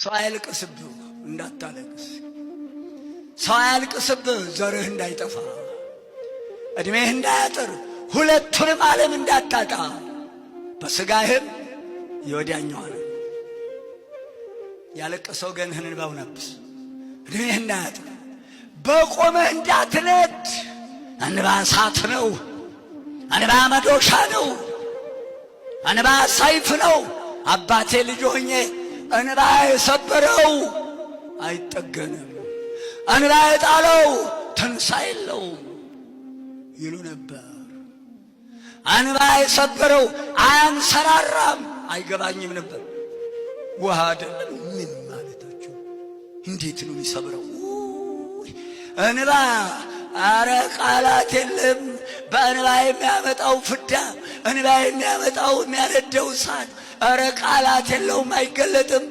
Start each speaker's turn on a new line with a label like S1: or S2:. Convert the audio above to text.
S1: ሰው አያልቅስብህ እንዳታለቅስ፣ ሰው አያልቅስብህ ዘርህ እንዳይጠፋ፣ ዕድሜህ እንዳያጥር፣ ሁለቱንም ዓለም እንዳታጣ፣ በሥጋህም የወዲያኛዋን ያለቀሰው ወገንህን እንባውን አብስ፣ ዕድሜህ እንዳያጥር፣ በቆመህ እንዳትነድ። እንባ እሳት ነው። እንባ መዶሻ ነው። እንባ ሰይፍ ነው። አባቴ ልጅ ሆኜ እንባ የሰበረው አይጠገንም፣ እንባ የጣለው ትንሣኤ የለውም ይሉ ነበር። እንባ የሰበረው አያንሰራራም። አይገባኝም ነበር። ውሃ አይደለም ምን ማለታቸው? እንዴት ነው የሚሰብረው እንባ? አረ ቃላት የለም። በእንባ የሚያመጣው ፍዳ፣ እንባ የሚያመጣው የሚያነደው እሳት፣ አረ ቃላት የለውም፣ አይገለጥም።